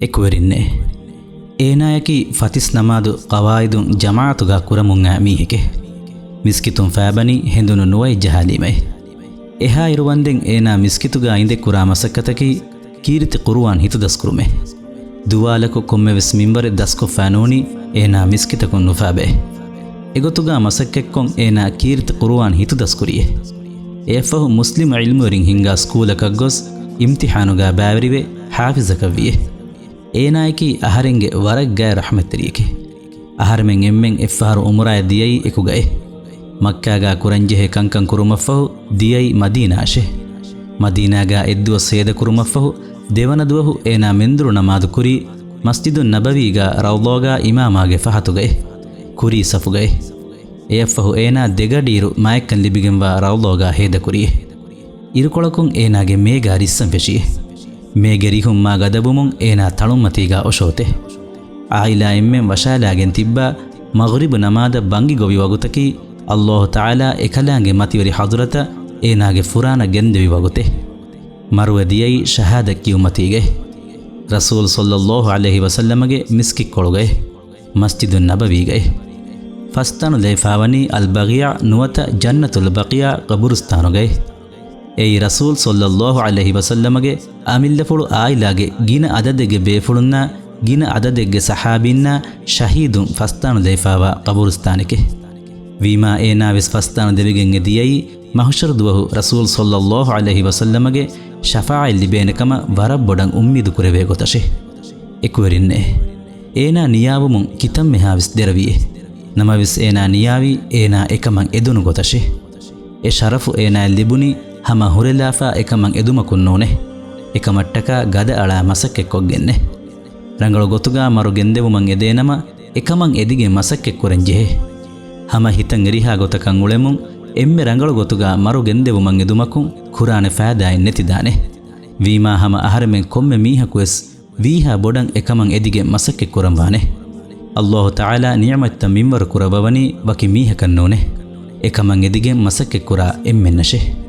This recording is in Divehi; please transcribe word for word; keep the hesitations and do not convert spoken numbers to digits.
އެކުވެރިންނޭ. އޭނާޔަކީ ފަތިސް ނަމާދު ޤަވާއިދުން ޖަމާޢަތުގާ ކުރަމުންއާ މީހެކޭ. މިސްކިތުން ފާބަނީ ހެނދުނު ނުވައެއް ޖަހާލީމައޭ. އެހާއިރު ވަންދެން އޭނާ މިސްކިތުގާ އިނދެ ކުރާ މަސައްކަތަކީ ކީރިތި ޤުރުއާން ހިތުދަސްކުރުމޭ. ދުވާލަކު ކޮންމެވެސް މިންވަރެއް ދަސްކޮށްފާ ނޫނީ އޭނާ މިސްކިތަކުން ނުފާބައޭ. އެގޮތުގާ މަސައްކަތްކޮށް އޭނާ ކީރިތި ޤުރުއާން ހިތުދަސްކުރިއޭ. އެއަށްފަހު މުސްލިމް ޢިލްމުވެރިން ހިންގާ ސްކޫލަކަށް ގޮސް އިމްތިޙާނުގާ ބައިވެރިވެ ޙާފިޒަކަށްވިއޭ. އޭނާޔަކީ އަހަރެންގެ ވަރަށް ގާތް ރަޙްމަތްތެރިއެކޭ. އަހަރެމެން އެންމެން އެއްފަހަރު ޢުމުރާއަށް ދިޔައީ އެކުގައޭ. މައްކާގާ ކުރަންޖެހޭ ކަންކަން ކުރުމަށްފަހު ދިޔައީ މަދީނާއަށޭ. މަދީނާގާ އެއްދުވަސް ހޭދަކުރުމަށްފަހު ދެވަނަ ދުވަހު އޭނާ މެންދުރު ނަމާދު ކުރީ މަސްޖިދުއް ނަބަވީގާ ރައުޟާގާ އިމާމާގެ ފަހަތުގައޭ. ކުރީ ސަފުގައޭ. އެއަށްފަހު އޭނާ ދެގަޑިއިރު މާތްކަން ލިބިގެންވާ ރައުޟާގާ ހޭދަކުރިއޭ. އިރުކޮޅަކުން އޭނާގެ މޭގާ ރިއްސަން ފެށިއޭ. މޭގެ ރިހުން މާ ގަދަވުމުން އޭނާ ތަޅުންމަތީގާ އޮށޯތޭ. ޢާއިލާ އެންމެން ވަށާލާގެން ތިއްބާ، މަޣްރިބު ނަމާދަށް ބަންގި ގޮވި ވަގުތަކީ، ﷲ ތަޢާލާ އެކަލާނގެ މަތިވެރި ޙަޟްރަތަށް އޭނާގެ ފުރާނަ ގެންދެވި ވަގުތޭ. މަރުވެ ދިޔައީ ޝަހާދަތް ކިޔުމަތީގައޭ. ރަސޫލު ޞައްލައްލާހު ޢަލައިހި ވަސައްލަމަގެ މިސްކިތްކޮޅުގައޭ. މަސްޖިދުއް ނަބަވީގައޭ. ފަސްތަނުލައިފާވަނީ އަލްބަޤީޢަ ނުވަތަ ޖަންނަތުލް ބަޤީޢަ ޤަބުރުސްތާނުގައޭ. އެއީ ރަސޫލު ޞައްލައްލާހު ޢަލައިހި ވަސައްލަމަގެ އަމިއްލަފުޅު ޢާއިލާގެ ގިނަ އަދަދެއްގެ ބޭފުޅުންނާ ގިނަ އަދަދެއްގެ ޞަޙާބީންނާ ޝަހީދުން ފަސްތާނުލައިފާވާ ޤަބުރުސްތާނެކޭ. ވީމާ އޭނާވެސް ފަސްތާނު ދެވިގެން އެ ދިޔައީ މަޙުޝަރު ދުވަހު ރަސޫލު ޞައްލައްލާހު ޢަލައިހި ވަސައްލަމަގެ ޝަފާޢަތް ލިބޭނެ ކަމަށް ވަރަށް ބޮޑަށް އުއްމީދު ކުރެވޭ ގޮތަށޭ. އެކުވެރިންނޭ. އޭނާ ނިޔާވުމުން ކިތަންމެހާވެސް ދެރަވިއޭ. ނަމަވެސް އޭނާ ނިޔާވީ އޭނާ އެކަމަށް އެދުނު ގޮތަށޭ. އެ ޝަރަފު އޭނާއަށް ލިބުނީ ހަމަ ހުރެލާފާ އެކަމަށް އެދުމަކުން ނޫނޭ. އެކަމަށްޓަކާ ގަދައަޅާ މަސައްކަތްކޮށްގެންނޭ. ރަނގަޅު ގޮތުގާ މަރު ގެންދެވުމަށް އެދޭނަމަ، އެކަމަށް އެދިގެން މަސައްކަތްކުރަން ޖެހޭ. ހަމަ ހިތަށް އެރިހާ ގޮތަކަށް އުޅެމުން، އެންމެ ރަނގަޅު ގޮތުގާ މަރު ގެންދެވުމަށް އެދުމަކުން ކުރާނެ ފައިދާއެއް ނެތިދާނެ. ވީމާ ހަމަ އަހަރެމެން ކޮންމެ މީހަކުވެސް ވީހާ ބޮޑަށް އެކަމަށް އެދިގެން މަސައްކަތްކުރަންވާނެ. ﷲ ތަޢާލާ ނިޢުމަތްތައް މިންވަރު ކުރައްވަވަނީ ވަކި މީހަކަށް ނޫނޭ. އެކަމަށް އެދިގެން މަސައްކަތްކުރާ އެންމެންނަށޭ.